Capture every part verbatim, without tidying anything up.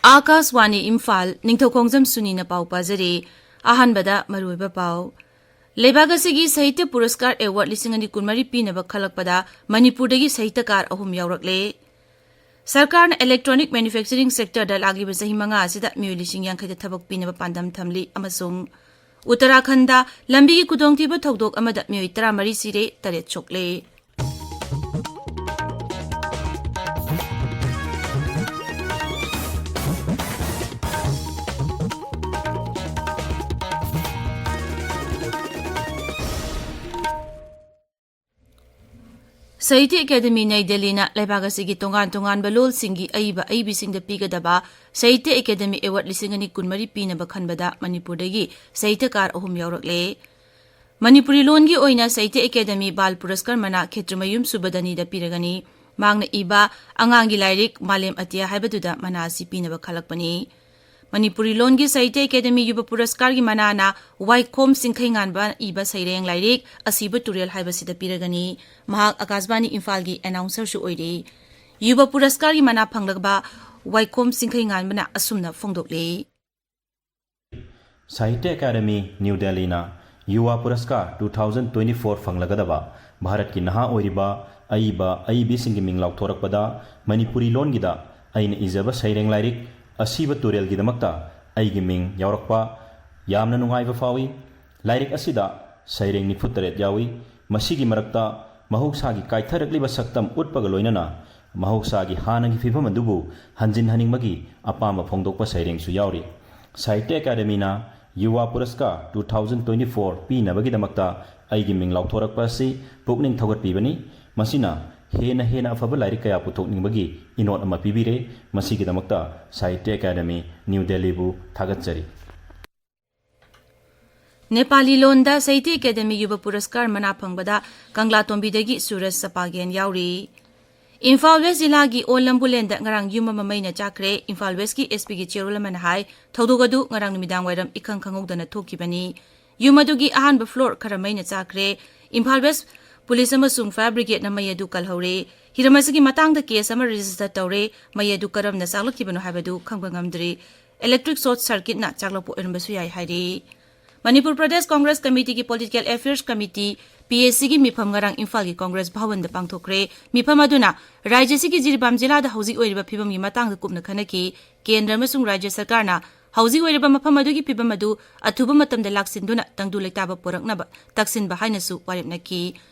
ꯑꯥꯀꯥꯁꯋꯥꯅꯤ ꯏꯝꯐꯥꯜ, ꯅꯤꯡꯊꯧꯈꯣꯡꯖꯝ ꯁꯨꯅꯤꯅ ꯄꯥꯎ ꯄꯥꯖꯔꯤ꯫ ꯑꯍꯥꯟꯕꯗ ꯃꯔꯨꯑꯣꯏꯕ ꯄꯥꯎ꯫ ꯂꯩꯕꯥꯛ ꯑꯁꯤꯒꯤ ꯁꯥꯍꯤꯇ꯭ꯌ ꯄꯨꯔꯁꯀꯥꯔ ꯑꯦꯋꯥꯔꯗ ꯂꯤꯁꯤꯡ ꯑꯅꯤ ꯀꯨꯟꯃꯔꯤ ꯄꯤꯅꯕ ꯈꯜꯂꯛꯄꯗ ꯃꯅꯤꯄꯨꯔꯗꯒꯤ ꯁꯥꯍꯤꯇ꯭ꯌꯀꯥꯔ ꯑꯍꯨꯝ ꯌꯥꯎꯔꯛꯂꯦ꯫ ꯁꯔꯀꯥꯔꯅ electronic manufacturing sectorꯗ ꯂꯥꯛꯂꯤꯕ ꯆꯍꯤ ꯃꯉꯥ ꯑꯁꯤꯗ ꯃꯤꯑꯣꯏ ꯂꯤꯁꯤꯡ ꯌꯥꯡꯈꯩꯗ ꯊꯕꯛ ꯄꯤꯅꯕ ꯄꯥꯟꯗꯝ ꯊꯝꯂꯤ ꯑꯃꯁꯨꯡ ꯎꯠꯇꯔꯥꯈꯟꯗ ꯂꯝꯕꯤꯒꯤ ꯈꯨꯗꯣꯡꯊꯤꯕ ꯊꯧꯗꯣꯛ ꯑꯃꯗ ꯃꯤꯑꯣꯏ ꯇꯔꯥꯃꯔꯤ ꯁꯤꯔꯦ, ꯇꯔꯦꯠ ꯁꯣꯛꯂꯦ꯫ ꯁꯥꯍꯤꯇ꯭ꯌ ꯑꯦꯀꯥꯗꯦꯃꯤ ꯅꯩ ꯗꯦꯜꯂꯤꯅ ꯂꯩꯕꯥꯛ ꯑꯁꯤꯒꯤ ꯇꯣꯉꯥꯟ ꯇꯣꯉꯥꯟꯕ ꯂꯣꯜꯁꯤꯡꯒꯤ ꯑꯏꯕ ꯑꯏꯕꯤꯁꯤꯡꯗ ꯄꯤꯒꯗꯕ ꯁꯥꯍꯤꯇ꯭ꯌ ꯑꯦꯀꯥꯗꯦꯃꯤ ꯑꯦꯋꯥꯔꯗ ꯂꯤꯁꯤꯡ ꯑꯅꯤ ꯀꯨꯟꯃꯔꯤ ꯄꯤꯅꯕ ꯈꯟꯕꯗ ꯃꯅꯤꯄꯨꯔꯗꯒꯤ ꯁꯥꯍꯤꯇ꯭ꯌꯀꯥꯔ ꯑꯍꯨꯝ ꯌꯥꯎꯔꯛꯂꯦ꯫ ꯃꯅꯤꯄꯨꯔꯤ ꯂꯣꯟꯒꯤ ꯑꯣꯏꯅ ꯁꯥꯍꯤꯇ꯭ꯌ ꯑꯦꯀꯥꯗꯦꯃꯤ ꯕꯥꯜ ꯄꯨꯔꯁꯀꯥꯔ ꯃꯅꯥ ꯈꯦꯇ꯭ꯔꯤꯃꯌꯨꯝ ꯁꯨꯕꯗꯅꯤꯗ ꯄꯤꯔꯒꯅꯤ꯫ ꯃꯍꯥꯛꯅ ꯏꯕ ꯑꯉꯥꯡꯒꯤ ꯂꯥꯏꯔꯤꯛ ꯃꯥꯂꯦꯝ ꯑꯇꯤꯌꯥ ꯍꯥꯏꯕꯗꯨꯗ ꯃꯅꯥ ꯑꯁꯤ ꯄꯤꯅꯕ ꯈꯜꯂꯛꯄꯅꯤ꯫ ꯃꯅꯤꯄꯨꯔꯤ ꯂꯣꯟꯒꯤ ꯁꯥꯍꯤꯇ꯭ꯌ ꯑꯦꯀꯥꯗꯦꯃꯤ ꯌꯨꯕ ꯄꯨꯔꯁꯀꯥꯔꯒꯤ ꯃꯅꯥꯅ ꯋꯥꯏꯈꯣꯝ ꯆꯤꯡꯈꯩꯉꯥꯟꯕ ꯏꯕ ꯁꯩꯔꯦꯡ ꯂꯥꯏꯔꯤꯛ ꯑꯁꯤꯕ ꯇꯨꯔꯦꯜ ꯍꯥꯏꯕꯁꯤꯗ ꯄꯤꯔꯒꯅꯤ꯫ ꯃꯍꯥꯛ ꯑꯀꯥꯁꯕꯥꯅꯤ ꯏꯝꯐꯥꯜꯒꯤ ꯑꯦꯅꯥꯎꯟꯁꯔꯁꯨ ꯑꯣꯏꯔꯤ꯫ ꯌꯨꯕ ꯄꯨꯔꯁꯀꯥꯔꯒꯤ ꯃꯅꯥ ꯐꯪꯂꯕ ꯋꯥꯏꯈꯣꯝ ꯆꯤꯡꯈꯩꯉꯥꯟꯕꯅ ꯑꯁꯨꯝꯅ ꯐꯣꯡꯗꯣꯛꯂꯤ꯫ ꯁꯥꯍꯤꯇ꯭ꯌ ꯑꯦꯀꯥꯗꯦꯃꯤ, ꯅ꯭ꯌꯨ ꯗꯦꯜꯂꯤꯅ Yuva Puraskar two thousand twenty four ꯐꯪꯂꯒꯗꯕ ꯚꯥꯔꯠꯀꯤ ꯅꯍꯥ ꯑꯣꯏꯔꯤꯕ ꯑꯏꯕ ꯑꯏꯕꯤꯁꯤꯡꯒꯤ ꯃꯤꯡ ꯂꯥꯎꯊꯣꯔꯛꯄꯗ ꯃꯅꯤꯄꯨꯔꯤ ꯂꯣꯟꯒꯤꯗ ꯑꯩꯅ ꯏꯖꯕ ꯁꯩꯔꯦꯡ ꯂꯥꯏꯔꯤꯛ ꯑꯁꯤꯕ ꯇꯨꯔꯦꯜꯒꯤꯗꯃꯛꯇ ꯑꯩꯒꯤ ꯃꯤꯡ ꯌꯥꯎꯔꯛꯄ ꯌꯥꯝꯅ ꯅꯨꯡꯉꯥꯏꯕ ꯐꯥꯎꯏ꯫ ꯂꯥꯏꯔꯤꯛ ꯑꯁꯤꯗ ꯁꯩꯔꯦꯡ ꯅꯤꯐꯨ ꯇꯔꯦꯠ ꯌꯥꯎꯏ꯫ ꯃꯁꯤꯒꯤ ꯃꯔꯛꯇ ꯃꯍꯧꯁꯥꯒꯤ ꯀꯥꯏꯊꯔꯛꯂꯤꯕ ꯁꯛꯇꯝ ꯎꯠꯄꯒ ꯂꯣꯏꯅꯅ ꯃꯍꯧꯁꯥꯒꯤ ꯍꯥꯟꯅꯒꯤ ꯐꯤꯕꯝ ꯑꯗꯨꯕꯨ ꯍꯟꯖꯤꯟꯍꯟꯅꯤꯡꯕꯒꯤ ꯑꯄꯥꯝꯕ ꯐꯣꯡꯗꯣꯛꯄ ꯁꯩꯔꯦꯡꯁꯨ ꯌꯥꯎꯔꯤ꯫ ꯁꯥꯍꯤꯇ꯭ꯌ ꯑꯦꯀꯥꯗꯦꯃꯤꯅ ꯌꯨꯋꯥ Puraskar two thousand twenty four ꯄꯤꯅꯕꯒꯤꯗꯃꯛꯇ ꯑꯩꯒꯤ ꯃꯤꯡ ꯂꯥꯎꯊꯣꯔꯛꯄ ꯑꯁꯤ ꯄꯨꯛꯅꯤꯡ ꯊꯧꯒꯠꯄꯤꯕꯅꯤ꯫ ꯃꯁꯤꯅ ꯍꯦꯟꯅ ꯍꯦꯟꯅ ꯑꯐꯕ ꯂꯥꯏꯔꯤꯛ ꯀꯌꯥ ꯄꯨꯊꯣꯛꯅꯤꯡꯕꯒꯤ ꯏꯅꯣꯠ ꯑꯃ ꯄꯤꯕꯤꯔꯦ꯫ ꯃꯁꯤꯒꯤꯗꯃꯛꯇ ꯁꯥꯍꯤꯇ꯭ꯌ ꯑꯦꯀꯥꯗꯦꯃꯤ, ꯅ꯭ꯌꯨ ꯗꯦꯜꯂꯤꯕꯨ ꯊꯥꯒꯠꯆꯔꯤ꯫ ꯅꯦꯄꯥꯂꯤ ꯂꯣꯟꯗ ꯁꯥꯍꯤꯇ꯭ꯌ ꯑꯦꯀꯥꯗꯦꯃꯤ ꯌꯨꯕ ꯄꯨꯔꯁꯀꯥꯔ ꯃꯅꯥ ꯐꯪꯕꯗ ꯀꯪꯂꯥꯇꯣꯝꯕꯤꯗꯒꯤ ꯁꯨꯔꯖ ꯆꯄꯥꯒꯦꯟ ꯌꯥꯎꯔꯤ꯫ ꯏꯝꯐꯥꯜ ꯋꯦꯁ ꯖꯤꯂꯥꯒꯤ ꯑꯣꯜ ꯂꯝꯕꯨꯂꯦꯟꯗ ꯉꯔꯥꯡ ꯌꯨꯝ ꯑꯃ ꯃꯩꯅ ꯆꯥꯛꯈ꯭ꯔꯦ꯫ ꯏꯝꯐꯥꯜ ꯋꯦꯁꯀꯤ ꯑꯦꯁ ꯄꯤꯒꯤ ꯆꯦꯔꯣꯜ ꯑꯃꯅ ꯍꯥꯏ, ꯊꯧꯗꯣꯛ ꯑꯗꯨ ꯉꯔꯥꯡ ꯅꯨꯃꯤꯗꯥꯡ ꯋꯥꯏꯔꯝ ꯏꯈꯪ ꯈꯪꯍꯧꯗꯅ ꯊꯣꯛꯈꯤꯕꯅꯤ꯫ ꯌꯨꯝ ꯑꯗꯨꯒꯤ ꯑꯍꯥꯟꯕ ꯐ꯭ꯂꯣꯔ ꯈꯔ ꯃꯩꯅ ꯆꯥꯛꯈ꯭ꯔꯦ꯫ ꯏꯝꯐꯥꯜ ꯋꯦꯁ ꯄꯨꯂꯤꯁ ꯑꯃꯁꯨꯡ ꯐꯥꯌꯔ ꯕ꯭ꯔꯤꯒꯦꯗꯅ ꯃꯩ ꯑꯗꯨ ꯀꯜꯍꯧꯔꯦ꯫ ꯍꯤꯔꯝ ꯑꯁꯤꯒꯤ ꯃꯇꯥꯡꯗ ꯀꯦꯁ ꯑꯃ ꯔꯦꯖꯤꯁꯇꯔ ꯇꯧꯔꯦ꯫ ꯃꯩ ꯑꯗꯨ ꯀꯔꯝꯅ ꯆꯥꯛꯂꯛꯈꯤꯕꯅꯣ ꯍꯥꯏꯕꯗꯨ ꯈꯪꯕ ꯉꯝꯗ꯭ꯔꯤ꯫ ꯏꯂꯦꯛꯇ꯭ꯔꯤꯛ ꯁꯣꯔꯠ ꯁꯔꯀꯤꯠꯅ ꯆꯥꯛꯂꯛꯄ ꯑꯣꯏꯔꯝꯕꯁꯨ ꯌꯥꯏ ꯍꯥꯏꯔꯤ꯫ ꯃꯅꯤꯄꯨꯔ ꯄ꯭ꯔꯗꯦꯁ ꯀꯣꯡꯒ꯭ꯔꯦꯁ ꯀꯃꯤꯇꯤꯒꯤ political affairs committee, P S ꯁꯤꯒꯤ ꯃꯤꯐꯝ ꯉꯔꯥꯡ ꯏꯝꯐꯥꯜꯒꯤ ꯀꯣꯡꯒ꯭ꯔꯦꯁ ꯚꯋꯟꯗ ꯄꯥꯡꯊꯣꯛꯈ꯭ꯔꯦ꯫ ꯃꯤꯐꯝ ꯑꯗꯨꯅ ꯔꯥꯖ꯭ꯌ ꯑꯁꯤꯒꯤ ꯖꯤꯔꯤꯕꯥꯝ ꯖꯤꯂꯥꯗ ꯍꯧꯖꯤꯛ ꯑꯣꯏꯔꯤꯕ ꯐꯤꯕꯝꯒꯤ ꯃꯇꯥꯡꯗ ꯀꯨꯞꯅ ꯈꯟꯅꯈꯤ꯫ ꯀꯦꯟꯗ꯭ꯔ ꯑꯃꯁꯨꯡ ꯔꯥꯖ꯭ꯌ ꯁꯔꯀꯥꯔꯅ ꯍꯧꯖꯤꯛ ꯑꯣꯏꯔꯤꯕ ꯃꯐꯝ ꯑꯗꯨꯒꯤ ꯐꯤꯕꯝ ꯑꯗꯨ ꯑꯊꯨꯕ ꯃꯇꯝꯗ ꯂꯥꯛꯁꯤꯟꯗꯨꯅ ꯇꯪꯗꯨ ꯂꯩꯇꯥꯕ ꯄꯨꯔꯛꯅꯕ ꯇꯛꯁꯤꯟꯕ ꯍꯥꯏꯅꯁꯨ ꯋꯥꯔꯦꯞ ꯅꯈꯤ꯫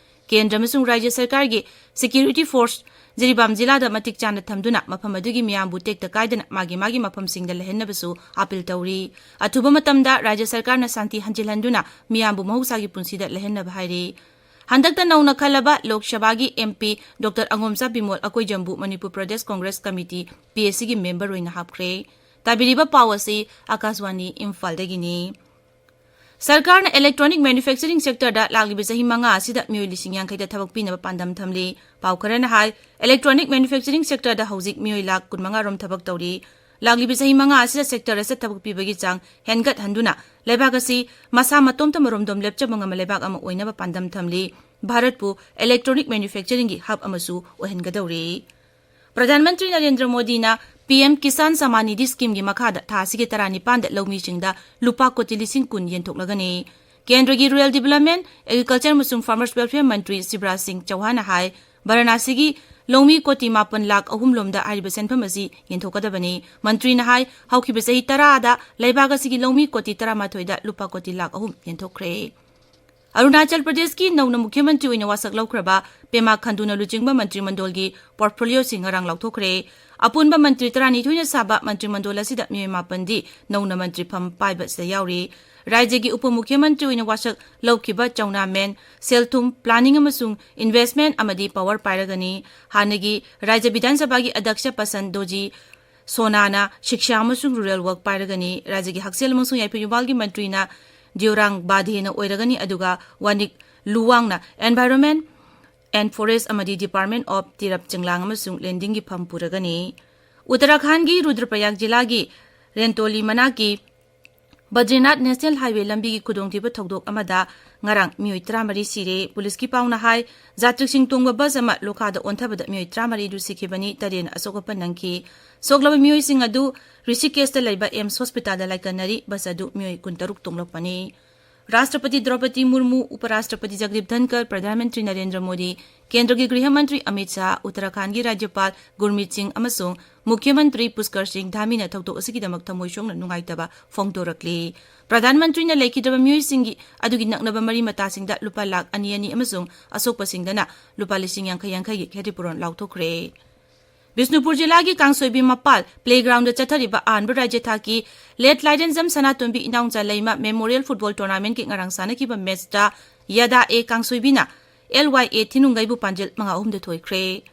ꯀꯦꯟꯗ꯭ꯔ ꯑꯃꯁꯨꯡ ꯔꯥꯖ꯭ꯌ ꯁꯔꯀꯥꯔꯒꯤ ꯁꯦꯀ꯭ꯌꯨꯔꯤꯇꯤ ꯐꯣꯔꯁ ꯖꯤꯔꯤꯕꯥꯝ ꯖꯤꯂꯥꯗ ꯃꯇꯤꯛ ꯆꯥꯅ ꯊꯝꯗꯨꯅ ꯃꯐꯝ ꯑꯗꯨꯒꯤ ꯃꯤꯌꯥꯝꯕꯨ ꯇꯦꯛꯇ ꯀꯥꯏꯗꯅ ꯃꯥꯒꯤ ꯃꯥꯒꯤ ꯃꯐꯝꯁꯤꯡꯗ ꯂꯩꯍꯟꯅꯕꯁꯨ ꯑꯥꯄꯤꯜ ꯇꯧꯔꯤ꯫ ꯑꯊꯨꯕ ꯃꯇꯝꯗ ꯔꯥꯖ꯭ꯌ ꯁꯔꯀꯥꯔꯅ ꯁꯥꯟꯇꯤ ꯍꯟꯖꯤꯜꯍꯟꯗꯨꯅ ꯃꯤꯌꯥꯝꯕꯨ ꯃꯍꯧꯁꯥꯒꯤ ꯄꯨꯟꯁꯤꯗ ꯂꯩꯍꯟꯅꯕ ꯍꯥꯏꯔꯤ꯫ ꯍꯟꯗꯛꯇ ꯅꯧꯅ ꯈꯜꯂꯕ ꯂꯣꯛ ꯁꯚꯥꯒꯤ M P doctor Angomcha Bimol ꯑꯀꯣꯏꯖꯝꯕꯨ Manipur Pradesh Congress committee, P S ꯁꯤꯒꯤ ꯃꯦꯝꯕꯔ ꯑꯣꯏꯅ ꯍꯥꯞꯈ꯭ꯔꯦ꯫ ꯇꯥꯕꯤꯔꯤꯕ ꯄꯥꯎ ꯑꯁꯤ ꯑꯀꯥꯁꯋꯥꯅꯤ ꯏꯝꯐꯥꯜꯗꯒꯤꯅꯤ꯫ ꯁꯔꯀꯥꯔꯅ ꯏꯂꯦꯛꯇ꯭ꯔꯣꯅꯤꯛ ꯃꯦꯅꯨꯐꯦꯛꯆꯔꯤꯡ ꯁꯦꯛꯇꯔꯗ ꯂꯥꯛꯂꯤꯕ ꯆꯍꯤ ꯃꯉꯥ ꯑꯁꯤꯗ ꯃꯤꯑꯣꯏ ꯂꯤꯁꯤꯡ ꯌꯥꯡꯈꯩꯗ ꯊꯕꯛ ꯄꯤꯅꯕ ꯄꯥꯟꯗꯝ ꯊꯝꯂꯤ꯫ ꯄꯥꯎ ꯈꯔꯅ ꯍꯥꯏ, ꯏꯂꯦꯛꯇ꯭ꯔꯣꯅꯤꯛ ꯃꯦꯅꯨꯐꯦꯛꯆꯔꯤꯡ ꯁꯦꯛꯇꯔꯗ ꯍꯧꯖꯤꯛ ꯃꯤꯑꯣꯏ ꯂꯥꯈ ꯀꯨꯟꯃꯉꯥ ꯔꯣꯝ ꯊꯕꯛ ꯇꯧꯔꯤ꯫ ꯂꯥꯛꯂꯤꯕ ꯆꯍꯤ ꯃꯉꯥ ꯑꯁꯤꯗ ꯁꯦꯛꯇꯔ ꯑꯁꯤꯗ ꯊꯕꯛ ꯄꯤꯕꯒꯤ ꯆꯥꯡ ꯍꯦꯟꯒꯠꯍꯟꯗꯨꯅ ꯂꯩꯕꯥꯛ ꯑꯁꯤ ꯃꯁꯥ ꯃꯇꯣꯝꯇ ꯃꯔꯣꯝꯗꯣꯝ ꯂꯦꯞꯆꯕ ꯉꯝꯕ ꯂꯩꯕꯥꯛ ꯑꯃ ꯑꯣꯏꯅꯕ ꯄꯥꯟꯗꯝ ꯊꯝꯂꯤ꯫ ꯚꯥꯔꯠꯄꯨ ꯏꯂꯦꯛꯇ꯭ꯔꯣꯅꯤꯛ ꯃꯦꯅꯨꯐꯦꯛꯆꯔꯤꯡꯒꯤ ꯍꯕ ꯑꯃꯁꯨ ꯑꯣꯏꯍꯟꯒꯗꯧꯔꯤ꯫ ꯄ꯭ꯔꯙꯥꯟ ꯃꯟꯇ꯭ꯔꯤ ꯅꯔꯦꯟꯗ꯭ꯔ ꯃꯣꯗꯤꯅ ꯄꯤ ꯑꯦꯝ ꯀꯤꯁꯥꯟ ꯁꯃꯥꯟ ꯅꯤꯙꯤ ꯁ꯭ꯀꯤꯝꯒꯤ ꯃꯈꯥꯗ ꯊꯥ ꯑꯁꯤꯒꯤ ꯇꯔꯥꯅꯤꯄꯥꯟꯗ ꯂꯧꯃꯤꯁꯤꯡꯗ ꯂꯨꯄꯥ ꯀꯣꯇꯤ ꯂꯤꯁꯤꯡ ꯀꯨꯟ ꯌꯦꯟꯊꯣꯛꯂꯒꯅꯤ꯫ ꯀꯦꯟꯗ꯭ꯔꯒꯤ ꯔꯨꯔꯦꯜ ꯗꯤꯕꯂꯞꯃꯦꯟ, ꯑꯦꯒ꯭ꯔꯤꯀꯜꯆꯔ ꯑꯃꯁꯨꯡ ꯐꯥꯔꯃꯔꯁ ꯋꯦꯜꯐꯤꯌꯔ ꯃꯟꯇ꯭ꯔꯤ ꯁꯤꯕꯔꯥꯖ ꯁꯤꯡ ꯆꯧꯍꯥꯟꯅ ꯍꯥꯏ, ꯚꯥꯔꯥꯅꯥꯁꯤꯒꯤ ꯂꯧꯃꯤ ꯀꯣꯇꯤ ꯃꯥꯄꯟ ꯂꯥꯈ ꯑꯍꯨꯝ ꯂꯣꯝꯗ ꯍꯥꯏꯔꯤꯕ ꯁꯦꯟꯐꯝ ꯑꯁꯤ ꯌꯦꯟꯊꯣꯛꯀꯗꯕꯅꯤ꯫ ꯃꯟꯇ꯭ꯔꯤꯅ ꯍꯥꯏ, ꯍꯧꯈꯤꯕ ꯆꯍꯤ ꯇꯔꯥꯗ ꯂꯩꯕꯥꯛ ꯑꯁꯤꯒꯤ ꯂꯧꯃꯤ ꯀꯣꯇꯤ ꯇꯔꯥꯃꯥꯊꯣꯏꯗ ꯂꯨꯄꯥ ꯀꯣꯇꯤ ꯂꯥꯈ ꯑꯍꯨꯝ ꯌꯦꯟꯊꯣꯛꯈ꯭ꯔꯦ꯫ ꯑꯔꯨꯅꯥꯆꯜ ꯄ꯭ꯔꯗꯦꯁꯀꯤ ꯅꯧꯅ ꯃꯨꯈ꯭ꯌ ꯃꯟꯇ꯭ꯔꯤ ꯑꯣꯏꯅ ꯋꯥꯁꯛ ꯂꯧꯈ꯭ꯔꯕ ꯄꯦꯃꯥ ꯈꯟꯗꯨꯅ ꯂꯨꯆꯤꯡꯕ ꯃꯟꯇ꯭ꯔꯤ ꯃꯟꯗꯣꯜꯒꯤ ꯄꯣꯔꯠꯐꯣꯂꯤꯑꯣꯁꯤꯡ ꯉꯔꯥꯡ ꯂꯥꯎꯊꯣꯛꯈ꯭ꯔꯦ꯫ ꯑꯄꯨꯟꯕ ꯃꯟꯇ꯭ꯔꯤ ꯇꯔꯥꯅꯤꯊꯣꯏꯅ ꯁꯥꯕ ꯃꯟꯇ꯭ꯔꯤ ꯃꯟꯗꯣꯜ ꯑꯁꯤꯗ ꯃꯤꯑꯣꯏ ꯃꯥꯄꯟꯗꯤ ꯅꯧꯅ ꯃꯟꯇ꯭ꯔꯤ ꯐꯝ ꯄꯥꯏꯕ ꯑꯁꯤꯗ ꯌꯥꯎꯔꯤ꯫ ꯔꯥꯖ꯭ꯌꯒꯤ ꯎꯄ ꯃꯨꯈ꯭ꯌ ꯃꯟꯇ꯭ꯔꯤ ꯑꯣꯏꯅ ꯋꯥꯁꯛ ꯂꯧꯈꯤꯕ ꯆꯧꯅꯥ ꯃꯦꯟ ꯁꯦꯜ ꯊꯨꯝ, ꯄ꯭ꯂꯥꯅꯤꯡ ꯑꯃꯁꯨꯡ ꯏꯟꯚꯦꯁ꯭ꯠꯃꯦꯟꯠ ꯑꯃꯗꯤ ꯄꯥꯋꯔ ꯄꯥꯏꯔꯒꯅꯤ꯫ ꯍꯥꯟꯅꯒꯤ ꯔꯥꯖ꯭ꯌ ꯕꯤꯙꯥꯟ ꯁꯚꯥꯒꯤ ꯑꯗ꯭ꯌꯛꯁ ꯄꯁꯟ ꯗꯣꯖꯤ ꯁꯣꯅꯥꯅ ꯁꯤꯛꯁꯥ ꯑꯃꯁꯨꯡ ꯔꯨꯔꯦꯜ ꯋꯥꯔꯛ ꯄꯥꯏꯔꯒꯅꯤ꯫ ꯔꯥꯖ꯭ꯌꯒꯤ ꯍꯛꯁꯦꯜ ꯑꯃꯁꯨꯡ ꯌꯥꯏꯐ ꯌꯨꯝꯕꯥꯜꯒꯤ ꯃꯟꯇ꯭ꯔꯤꯅ ꯗꯤꯌꯣꯔꯥꯡ ꯕꯥꯙꯦꯅ ꯑꯣꯏꯔꯒꯅꯤ, ꯑꯗꯨꯒ ꯋꯥꯅꯤꯛ ꯂꯨꯋꯥꯡꯅ ꯏꯟꯚꯥꯏꯔꯣꯟꯃꯦꯟꯠ ꯑꯦꯟꯗ ꯐꯣꯔꯦꯁ꯭ꯠ ꯑꯃꯗꯤ ꯗꯤꯄꯥꯔꯠꯃꯦꯟꯠ ꯑꯣꯐ ꯇꯤꯔꯞ ꯆꯤꯡꯂꯥꯡ ꯑꯃꯁꯨꯡ ꯂꯦꯟꯗꯤꯡꯒꯤ ꯐꯝ ꯄꯨꯔꯒꯅꯤ꯫ ꯎꯠꯇꯔꯥꯈꯥꯟꯗꯒꯤ ꯔꯨꯗ꯭ꯔꯄ꯭ꯔꯌꯥꯒ ꯖꯤꯂꯥꯒꯤ ꯔꯦꯟꯇꯣꯂꯤ ꯃꯅꯥꯛꯀꯤ ꯕꯗ꯭ꯔꯤꯅꯥꯊ ꯅꯦꯁꯅꯦꯜ ꯍꯥꯏꯋꯦ ꯂꯝꯕꯤꯒꯤ ꯈꯨꯗꯣꯡꯊꯤꯕ ꯊꯧꯗꯣꯛ ꯑꯃꯗ ꯉꯔꯥꯡ ꯃꯤꯑꯣꯏ ꯇꯔꯥꯃꯔꯤ ꯁꯤꯔꯦ꯫ ꯄꯨꯂꯤꯁꯀꯤ ꯄꯥꯎꯅ ꯍꯥꯏ, ꯖꯥꯇ꯭ꯔꯤꯛꯁꯤꯡ ꯇꯣꯡꯕ ꯕꯁ ꯑꯃ ꯂꯣꯈꯥꯗ ꯑꯣꯟꯊꯕꯗ ꯃꯤꯑꯣꯏ ꯇꯔꯥꯃꯔꯤꯗꯨ ꯁꯤꯈꯤꯕꯅꯤ, ꯇꯔꯦꯠꯅ ꯑꯁꯣꯛ ꯑꯄꯟ ꯅꯪꯈꯤ꯫ ꯁꯣꯛꯂꯕ ꯃꯤꯑꯣꯏꯁꯤꯡ ꯑꯗꯨ ꯔꯤꯁꯤꯀꯦꯁꯇ ꯂꯩꯕ ꯑꯦꯝꯁ ꯍꯣꯁꯄꯤꯇꯥꯜꯗ ꯂꯥꯏꯀꯠꯅꯔꯤ꯫ ꯕꯁ ꯑꯗꯨ ꯃꯤꯑꯣꯏ ꯀꯨꯟꯇꯔꯨꯛ ꯇꯣꯡꯂꯛꯄꯅꯤ꯫ ꯔꯥꯁꯇ꯭ꯔꯄꯇꯤ ꯗ꯭ꯔꯧꯄꯗꯤ ꯃꯨꯔꯃꯨ, ꯎꯄꯔꯥꯁꯇ꯭ꯔꯄꯇꯤ ꯖꯒꯗꯤꯞ ꯙꯟꯀꯔ, ꯄ꯭ꯔꯙꯥꯟ ꯃꯟꯇ꯭ꯔꯤ ꯅꯔꯦꯟꯗ꯭ꯔ ꯃꯣꯗꯤ, ꯀꯦꯟꯗ꯭ꯔꯒꯤ ꯒ꯭ꯔꯤꯍ ꯃꯟꯇ꯭ꯔꯤ ꯑꯃꯤꯠ ꯁꯥꯍ, ꯎꯠꯇꯔꯥꯈꯥꯟꯗꯒꯤ ꯔꯥꯖ꯭ꯌꯄꯥꯜ ꯒꯨꯔꯃꯤꯠ ꯁꯤꯡ ꯑꯃꯁꯨꯡ ꯃꯨꯈ꯭ꯌ ꯃꯟꯇ꯭ꯔꯤ ꯄꯨꯁꯀꯔ ꯁꯤꯡ ꯙꯥꯃꯤꯅ ꯊꯧꯗꯣꯛ ꯑꯁꯤꯒꯤꯗꯃꯛ ꯊꯃꯣꯏ ꯁꯣꯛꯅ ꯅꯨꯡꯉꯥꯏꯇꯕ ꯐꯣꯡꯗꯣꯔꯛꯂꯤ꯫ ꯄ꯭ꯔꯙꯥꯟ ꯃꯟꯇ꯭ꯔꯤꯅ ꯂꯩꯈꯤꯗ꯭ꯔꯕ ꯃꯤꯑꯣꯏꯁꯤꯡꯒꯤ ꯑꯗꯨꯒꯤ ꯅꯛꯅꯕ ꯃꯔꯤ ꯃꯇꯥꯁꯤꯡꯗ ꯂꯨꯄꯥ ꯂꯥꯈ ꯑꯅꯤ ꯑꯅꯤ ꯑꯃꯁꯨꯡ ꯑꯁꯣꯛꯄꯁꯤꯡꯗꯅ ꯂꯨꯄꯥ ꯂꯤꯁꯤꯡ ꯌꯥꯡꯈꯩ ꯌꯥꯡꯈꯩꯒꯤ ꯈꯦꯇꯤꯄꯨꯔꯣꯟ ꯂꯥꯎꯊꯣꯛꯈ꯭ꯔꯦ꯫ ꯕꯤꯁꯅꯨꯄꯨꯔ ꯖꯤꯂꯥꯒꯤ ꯀꯥꯡꯁꯣꯏꯕꯤ ꯃꯄꯥꯜ ꯄ꯭ꯂꯦꯒ꯭ꯔꯥꯎꯟꯗ ꯆꯠꯊꯔꯤꯕ ꯑꯍꯥꯟꯕ ꯔꯥꯖ꯭ꯌ ꯊꯥꯛꯀꯤ ꯂꯦꯠ ꯂꯥꯏꯔꯦꯟꯖꯝ ꯁꯅꯥꯇꯣꯝꯕꯤ ꯏꯅꯥꯎꯆꯥ ꯂꯩꯃ ꯃꯦꯃꯣꯔꯤꯌꯦꯜ ꯐꯨꯠꯕꯣꯜ ꯇꯣꯔꯅꯥꯃꯦꯟꯠꯀꯤ ꯉꯔꯥꯡ ꯁꯥꯟꯅꯈꯤꯕ ꯃꯦꯠꯆꯇ ꯌꯥꯗꯥ ꯑꯦ ꯀꯥꯡꯁꯣꯏꯕꯤꯅ ꯑꯦꯜ ꯋꯥꯏ ꯑꯦ ꯊꯤꯅꯨꯡꯒꯩꯕꯨ ꯄꯥꯟꯖꯤꯜ ꯃꯉꯥ ꯑꯍꯨꯝꯗ ꯊꯣꯏꯈ꯭ꯔꯦ꯫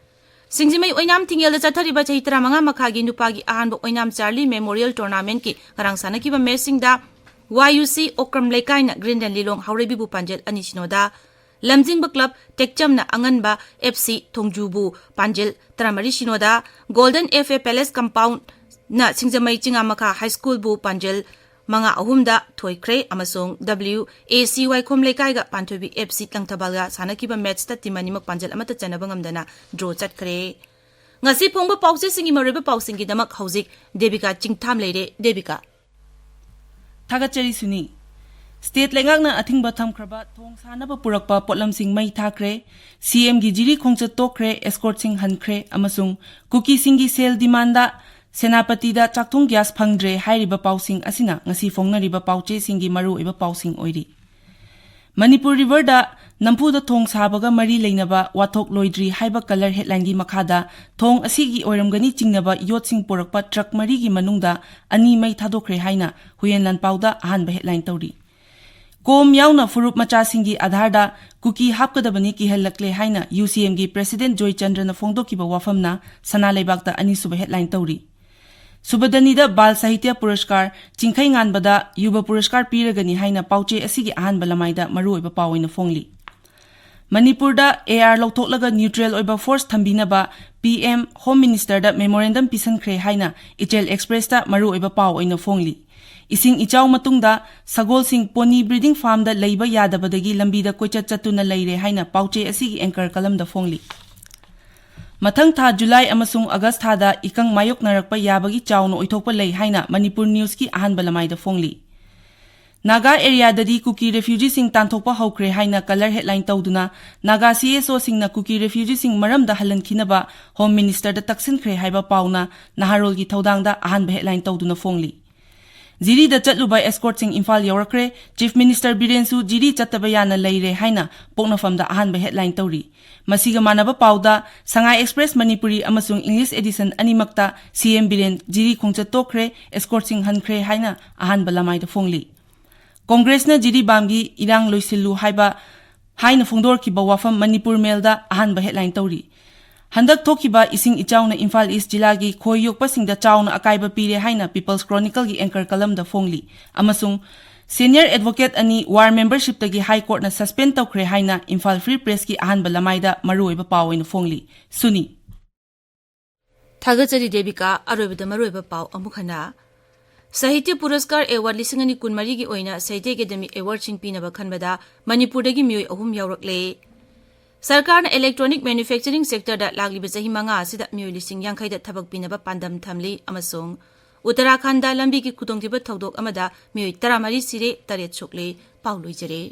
ꯁꯤꯡꯖꯃꯩ ꯑꯣꯏꯅꯥꯝ ꯊꯤꯡꯉꯦꯜꯗ ꯆꯠꯊꯔꯤꯕ ꯆꯍꯤ ꯇꯔꯥꯃꯉꯥ ꯃꯈꯥꯒꯤ ꯅꯨꯄꯥꯒꯤ ꯑꯍꯥꯟꯕ ꯑꯣꯏꯅꯥꯝ ꯆꯥꯔꯂꯤ ꯃꯦꯃꯣꯔꯤꯌꯦꯜ ꯇꯣꯔꯅꯥꯃꯦꯟꯠꯀꯤ ꯉꯔꯥꯡ ꯁꯥꯟꯅꯈꯤꯕ ꯃꯦꯠꯆꯁꯤꯡꯗ ꯋꯥꯏ ꯌꯨ ꯁꯤ ꯑꯣꯀ꯭ꯔꯝ ꯂꯩꯀꯥꯏꯅ ꯒ꯭ꯔꯤꯟ ꯂꯦꯟ ꯂꯤꯂꯣꯡ ꯍꯥꯎꯔꯩꯕꯤꯕꯨ ꯄꯥꯟꯖꯤꯜ ꯑꯅꯤ ꯁꯤꯅꯣꯗ, ꯂꯝꯖꯤꯡꯕ ꯀ꯭ꯂꯕ ꯇꯦꯛꯆꯝꯅ ꯑꯉꯟꯕ ꯑꯦꯐ ꯁꯤ ꯊꯣꯡꯖꯨꯕꯨ ꯄꯥꯟꯖꯤꯜ ꯇꯔꯥꯃꯔꯤ ꯁꯤꯅꯣꯗ, ꯒꯣꯜꯗꯟ ꯑꯦꯐ ꯑꯦ ꯄꯦꯂꯦꯁ ꯀꯝꯄꯥꯎꯟꯅ ꯁꯤꯡꯖꯃꯩ ꯆꯤꯉꯥꯃꯈꯥ ꯍꯥꯏ ꯁ꯭ꯀꯨꯜꯕꯨ ꯄꯥꯟꯖꯤꯜ ꯃꯉꯥ ꯑꯍꯨꯝꯗ ꯊꯣꯏꯈ꯭ꯔꯦ ꯑꯃꯁꯨꯡ ꯗꯕ꯭ꯂꯤꯎ ꯑꯦ ꯁꯤ ꯋꯥꯏꯈꯣꯝ ꯂꯩꯀꯥꯏꯒ ꯄꯥꯟꯊꯣꯏꯕꯤ ꯑꯦꯐ ꯁꯤ ꯂꯪꯊꯕꯥꯜꯒ ꯁꯥꯟꯅꯈꯤꯕ ꯃꯦꯠꯆꯇ ꯇꯤꯝ ꯑꯅꯤꯃꯛ ꯄꯥꯟꯖꯤꯜ ꯑꯃꯠꯇ ꯆꯟꯅꯕ ꯉꯝꯗꯅ ꯗ꯭ꯔꯣ ꯆꯠꯈ꯭ꯔꯦ꯫ ꯉꯁꯤ ꯐꯣꯡꯕ ꯄꯥꯎꯆꯦꯁꯤꯡꯒꯤ ꯃꯔꯨꯑꯣꯏꯕ ꯄꯥꯎꯁꯤꯡꯒꯤꯗꯃꯛ ꯍꯧꯖꯤꯛ ꯗꯦꯕꯤꯀꯥ ꯆꯤꯡꯊꯥꯝ ꯂꯩꯔꯦ꯫ ꯗꯦꯕꯤꯀꯥ꯫ ꯊꯥꯒꯠꯆꯔꯤ ꯁꯨꯅꯤ꯫ ꯁ꯭ꯇꯦꯠ ꯂꯩꯉꯥꯛꯅ ꯑꯊꯤꯡꯕ ꯊꯝꯈ꯭ꯔꯕ ꯊꯣꯡ ꯁꯥꯅꯕ ꯄꯨꯔꯛꯄ ꯄꯣꯠꯂꯝꯁꯤꯡ ꯃꯩ ꯊꯥꯈ꯭ꯔꯦ, ꯁꯤ ꯑꯦꯝꯒꯤ ꯖꯤꯔꯤ ꯈꯣꯡꯆꯠ ꯇꯣꯛꯈ꯭ꯔꯦ, ꯑꯦꯁꯀꯣꯔꯠꯁꯤꯡ ꯍꯟꯈ꯭ꯔꯦ ꯑꯃꯁꯨꯡ ꯀꯨꯀꯤꯁꯤꯡꯒꯤ ꯁꯦꯜ ꯗꯤꯃꯥꯟꯗ ꯁꯦꯅꯥꯄꯇꯤꯗ ꯆꯥꯛꯊꯨꯡ ꯒ꯭ꯌꯥꯁ ꯐꯪꯗ꯭ꯔꯦ ꯍꯥꯏꯔꯤꯕ ꯄꯥꯎꯁꯤꯡ ꯑꯁꯤꯅ ꯉꯁꯤ ꯐꯣꯡꯅꯔꯤꯕ ꯄꯥꯎꯆꯦꯁꯤꯡꯒꯤ ꯃꯔꯨꯑꯣꯏꯕ ꯄꯥꯎꯁꯤꯡ ꯑꯣꯏꯔꯤ꯫ ꯃꯅꯤꯄꯨꯔ ꯔꯤꯚꯔꯗ ꯅꯝꯐꯨꯗ ꯊꯣꯡ ꯁꯥꯕꯒ ꯃꯔꯤ ꯂꯩꯅꯕ ꯋꯥꯊꯣꯛ ꯂꯣꯏꯗ꯭ꯔꯤ ꯍꯥꯏꯕ ꯀꯂꯔ ꯍꯦꯗꯂꯥꯏꯟꯒꯤ ꯃꯈꯥꯗ ꯊꯣꯡ ꯑꯁꯤꯒꯤ ꯑꯣꯏꯔꯝꯒꯅꯤ ꯆꯤꯡꯅꯕ ꯌꯣꯠꯁꯤꯡ ꯄꯨꯔꯛꯄ ꯇ꯭ꯔꯛ ꯃꯔꯤꯒꯤ ꯃꯅꯨꯡꯗ ꯑꯅꯤ ꯃꯩ ꯊꯥꯗꯣꯛꯈ꯭ꯔꯦ ꯍꯥꯏꯅ ꯍꯨꯌꯦꯟ ꯂꯥꯟꯄꯥꯎꯗ ꯑꯍꯥꯟꯕ ꯍꯦꯗꯂꯥꯏꯟ ꯇꯧꯔꯤ꯫ ꯀꯣꯝ ꯌꯥꯎꯅ ꯐꯨꯔꯨꯞ ꯃꯆꯥꯁꯤꯡꯒꯤ ꯑꯥꯙꯥꯔꯗ ꯀꯨꯀꯤ ꯍꯥꯞꯀꯗꯕꯅꯤ ꯀꯤꯍꯜꯂꯛꯂꯦ ꯍꯥꯏꯅ ꯌꯨ ꯁꯤ ꯑꯦꯝꯒꯤ ꯄ꯭ꯔꯦꯁꯤꯗꯦꯟꯠ ꯖꯣꯏꯆꯟꯗ꯭ꯔꯅ ꯐꯣꯡꯗꯣꯛꯈꯤꯕ ꯋꯥꯐꯝꯅ ꯁꯅꯥ ꯂꯩꯕꯥꯛꯇ ꯑꯅꯤꯁꯨꯕ ꯍꯦꯗꯂꯥꯏꯟ ꯇꯧꯔꯤ꯫ ꯁꯨꯕꯗꯅꯤꯗ ꯕꯥꯜ ꯁꯥꯍꯤꯇ꯭ꯌ ꯄꯨꯔꯁꯀꯥꯔ, ꯆꯤꯡꯈꯩꯉꯥꯟꯕꯗ ꯌꯨꯕ ꯄꯨꯔꯁꯀꯥꯔ ꯄꯤꯔꯒꯅꯤ ꯍꯥꯏꯅ ꯄꯥꯎꯆꯦ ꯑꯁꯤꯒꯤ ꯑꯍꯥꯟꯕ ꯂꯃꯥꯏꯗ ꯃꯔꯨꯑꯣꯏꯕ ꯄꯥꯎ ꯑꯣꯏꯅ ꯐꯣꯡꯂꯤ꯫ ꯃꯅꯤꯄꯨꯔꯗ ꯑꯦ ꯑꯥꯔ ꯂꯧꯊꯣꯛꯂꯒ ꯅ꯭ꯌꯨꯇ꯭ꯔꯦꯜ ꯑꯣꯏꯕ ꯐꯣꯔꯁ ꯊꯝꯕꯤꯅꯕ ꯄꯤ ꯑꯦꯝ ꯍꯣꯝ ꯃꯤꯅꯤꯁꯇꯔꯗ ꯃꯦꯃꯣꯔꯦꯟꯗꯝ ꯄꯤꯁꯟꯈ꯭ꯔꯦ ꯍꯥꯏꯅ ꯏꯆꯦꯜ ꯑꯦꯛꯁꯄ꯭ꯔꯦꯁꯇ ꯃꯔꯨꯑꯣꯏꯕ ꯄꯥꯎ ꯑꯣꯏꯅ ꯐꯣꯡꯂꯤ꯫ ꯏꯁꯤꯡ ꯏꯆꯥꯎ ꯃꯇꯨꯡꯗ ꯁꯒꯣꯜꯁꯤꯡ ꯄꯣꯅꯤ ꯕ꯭ꯔꯤꯗꯤꯡ ꯐꯥꯔꯝꯗ ꯂꯩꯕ ꯌꯥꯗꯕꯗꯒꯤ ꯂꯝꯕꯤꯗ ꯀꯣꯏꯆꯠ ꯆꯠꯇꯨꯅ ꯂꯩꯔꯦ ꯍꯥꯏꯅ ꯄꯥꯎꯆꯦ ꯑꯁꯤꯒꯤ ꯑꯦꯡꯀꯔ ꯀꯂꯝꯗ ꯐꯣꯡꯂꯤ꯫ ꯃꯊꯪ ꯊꯥ ꯖꯨꯂꯥꯏ ꯑꯃꯁꯨꯡ ꯑꯒꯁ ꯊꯥꯗ ꯏꯀꯪ ꯃꯥꯌꯣꯛꯅꯔꯛꯄ ꯌꯥꯕꯒꯤ ꯆꯥꯎꯅ ꯑꯣꯏꯊꯣꯛꯄ ꯂꯩ ꯍꯥꯏꯅ ꯃꯅꯤꯄꯨꯔ ꯅ꯭ꯌꯨꯁꯀꯤ ꯑꯍꯥꯟꯕ ꯂꯃꯥꯏꯗ ꯐꯣꯡꯂꯤ꯫ ꯅꯥꯒꯥ ꯑꯦꯔꯤꯌꯥꯗꯗꯤ ꯀꯨꯀꯤ ꯔꯦꯐ꯭ꯌꯨꯖꯤꯁꯤꯡ ꯇꯥꯟꯊꯣꯛꯄ ꯍꯧꯈ꯭ꯔꯦ ꯍꯥꯏꯅ ꯀꯂꯔ ꯍꯦꯗꯂꯥꯏꯟ ꯇꯧꯗꯨꯅ ꯅꯥꯒꯥ ꯁꯤ ꯑꯦꯁ ꯑꯣꯁꯤꯡꯅ ꯀꯨꯀꯤ ꯔꯦꯐ꯭ꯌꯨꯖꯤꯁꯤꯡ ꯃꯔꯝꯗ ꯍꯜꯍꯟꯈꯤꯅꯕ ꯍꯣꯝ ꯃꯤꯅꯤꯁꯇꯔꯗ ꯇꯛꯁꯤꯟꯈ꯭ꯔꯦ ꯍꯥꯏꯕ ꯄꯥꯎꯅ ꯅꯍꯥꯔꯣꯜꯒꯤ ꯊꯧꯗꯥꯡꯗ ꯑꯍꯥꯟꯕ ꯍꯦꯗꯂꯥꯏꯟ ꯇꯧꯗꯨꯅ ꯐꯣꯡꯂꯤ꯫ ꯖꯤꯔꯤꯗ ꯆꯠꯂꯨꯕ ꯑꯦꯁꯀꯣꯔꯠꯁꯤꯡ ꯏꯝꯐꯥꯜ ꯌꯧꯔꯛꯈ꯭ꯔꯦ꯫ ꯆꯤꯐ ꯃꯤꯅꯤꯁꯇꯔ ꯕꯤꯔꯦꯟꯁꯨ ꯖꯤꯔꯤ ꯆꯠꯇꯕ ꯌꯥꯅ ꯂꯩꯔꯦ ꯍꯥꯏꯅ ꯄꯣꯛꯅꯐꯝꯗ ꯑꯍꯥꯟꯕ ꯍꯦꯗꯂꯥꯏꯟ ꯇꯧꯔꯤ꯫ ꯃꯁꯤꯒ ꯃꯥꯟꯅꯕ ꯄꯥꯎꯗ ꯁꯉꯥꯏ ꯑꯦꯛꯁꯄ꯭ꯔꯦꯁ ꯃꯅꯤꯄꯨꯔꯤ ꯑꯃꯁꯨꯡ ꯏꯪꯂꯤꯁ ꯑꯦꯗꯤꯁꯟ ꯑꯅꯤꯃꯛꯇ ꯁꯤꯑꯦꯝ ꯕꯤꯔꯦꯟ ꯖꯤꯔꯤ ꯈꯣꯡꯆꯠ ꯇꯣꯛꯈ꯭ꯔꯦ, ꯑꯦꯁꯀꯣꯔꯠꯁꯤꯡ ꯍꯟꯈ꯭ꯔꯦ ꯍꯥꯏꯅ ꯑꯍꯥꯟꯕ ꯂꯃꯥꯏꯗ ꯐꯣꯡꯂꯤ꯫ ꯀꯣꯡꯒ꯭ꯔꯦꯁꯅ ꯖꯤꯔꯤꯕꯥꯝꯒꯤ ꯏꯔꯥꯡ ꯂꯣꯏꯁꯤꯜꯂꯨ ꯍꯥꯏꯕ ꯍꯥꯏꯅ ꯐꯣꯡꯗꯣꯔꯛꯈꯤꯕ ꯋꯥꯐꯝ ꯃꯅꯤꯄꯨꯔ ꯃꯦꯜꯗ ꯑꯍꯥꯟꯕ ꯍꯦꯗꯂꯥꯏꯟ ꯇꯧꯔꯤ꯫ ꯍꯟꯗꯛ ꯊꯣꯛꯈꯤꯕ ꯏꯁꯤꯡ ꯏꯆꯥꯎꯅ ꯏꯝꯐꯥꯜ ꯏꯁ ꯖꯤꯂꯥꯒꯤ ꯈꯣꯏ ꯌꯣꯛꯄꯁꯤꯡꯗ ꯆꯥꯎꯅ ꯑꯀꯥꯏꯕ ꯄꯤꯔꯦ ꯍꯥꯏꯅ ꯄꯤꯄꯜꯁ ꯀ꯭ꯔꯣꯅꯤꯀꯜꯒꯤ ꯑꯦꯡꯀꯔ ꯀꯂꯝꯗ ꯐꯣꯡꯂꯤ꯫ ꯑꯃꯁꯨꯡ ꯁꯦꯅꯤꯌꯔ ꯑꯦꯗꯚꯣꯀꯦꯠ ꯑꯅꯤ ꯋꯥꯔ ꯃꯦꯝꯕꯔꯁꯤꯞꯇꯒꯤ ꯍꯥꯏ ꯀꯣꯔꯠꯅ ꯁꯁꯄꯦꯟ ꯇꯧꯈ꯭ꯔꯦ ꯍꯥꯏꯅ ꯏꯝꯐꯥꯜ ꯐ꯭ꯔꯤ ꯄ꯭ꯔꯦꯁꯀꯤ ꯑꯍꯥꯟꯕ ꯂꯃꯥꯏꯗ ꯃꯔꯨꯑꯣꯏꯕ ꯄꯥꯎ ꯑꯣꯏꯅ ꯐꯣꯡꯂꯤ꯫ ꯁꯨꯅꯤ꯫ ꯊꯥꯒꯠꯆꯔꯤ ꯗꯦꯕꯤꯀꯥ꯫ ꯑꯔꯣꯏꯕꯗ ꯃꯔꯨꯑꯣꯏꯕ ꯄꯥꯎ ꯑꯃꯨꯛ ꯍꯟꯅ꯫ ꯁꯥꯍꯤꯇ꯭ꯌ ꯄꯨꯔꯁꯀꯥꯔ ꯑꯦꯋꯥꯔꯗ ꯂꯤꯁꯤꯡ ꯑꯅꯤ ꯀꯨꯟꯃꯔꯤꯒꯤ ꯑꯣꯏꯅ ꯁꯥꯍꯤꯇ꯭ꯌ ꯑꯦꯀꯥꯗꯦꯃꯤ ꯑꯦꯋꯥꯔꯗꯁꯤꯡ ꯄꯤꯅꯕ ꯈꯟꯕꯗ ꯃꯅꯤꯄꯨꯔꯗꯒꯤ ꯃꯤꯑꯣꯏ ꯑꯍꯨꯝ ꯌꯥꯎꯔꯛꯂꯦ꯫ ꯁꯔꯀꯥꯔꯅ ꯏꯂꯦꯛꯇ꯭ꯔꯣꯅꯤꯛ ꯃꯦꯅꯨꯐꯦꯛꯆꯔꯤꯡ ꯁꯦꯛꯇꯔꯗ ꯂꯥꯛꯂꯤꯕ ꯆꯍꯤ ꯃꯉꯥ ꯑꯁꯤꯗ ꯃꯤꯑꯣꯏ ꯂꯤꯁꯤꯡ ꯌꯥꯡꯈꯩꯗ ꯊꯕꯛ ꯄꯤꯅꯕ ꯄꯥꯟꯗꯝ ꯊꯝꯂꯤ ꯑꯃꯁꯨꯡ ꯎꯠꯇꯔꯥꯈꯟꯗ ꯂꯝꯕꯤꯒꯤ ꯈꯨꯗꯣꯡꯊꯤꯕ ꯊꯧꯗꯣꯛ ꯑꯃꯗ ꯃꯤꯑꯣꯏ ꯇꯔꯥꯃꯔꯤ ꯁꯤꯔꯦ, ꯇꯔꯦꯠ ꯁꯣꯛꯂꯦ꯫ ꯄꯥꯎ ꯂꯣꯏꯖꯔꯦ꯫